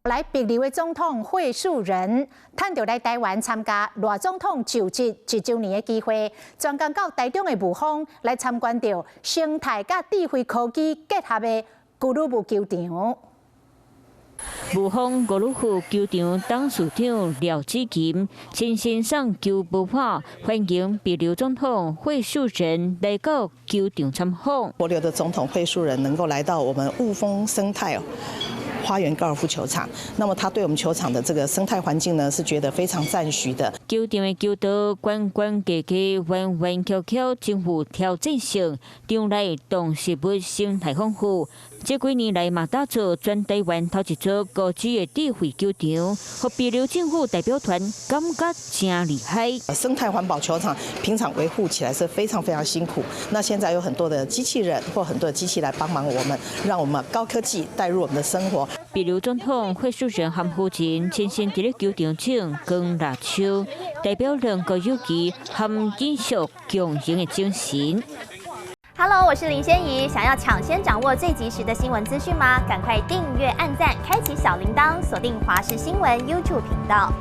來帛琉的總統惠恕仁，趁著來台灣參加賴總統就職一週年的機會，專工到台中的霧峰來參觀著生態佮智慧科技結合的高爾夫球場。霧峰高爾夫球場董事長廖子琴親身送球波拍，歡迎帛琉總統惠恕仁來到球場參訪。帛琉的總統惠恕仁能夠來到我們霧峰生態花園高爾夫球場，那麼他對我們球場的這個生態環境呢，是覺得非常讚許的。球場的球道懸懸低低、彎彎曲曲，真富挑戰性。場內動植物生態豐富，這幾年來嘛打造全台灣頭一座高級的智慧球場，予帛琉政府代表團感覺誠厲害。生態環保球場平常維護起來是非常非常辛苦，那現在有很多的機器人或很多的機器來幫忙我們，讓我們高科技帶入我們的生活。帛琉總統惠恕仁和夫人親身佇咧球場種橄欖樹，代表兩國友誼和延續共榮的精神。 Hello，我是林仙怡，想要搶先掌握最及時的新聞資訊嗎？趕快訂閱、按讚、開啟小鈴鐺，鎖定華視新聞 YouTube 頻道。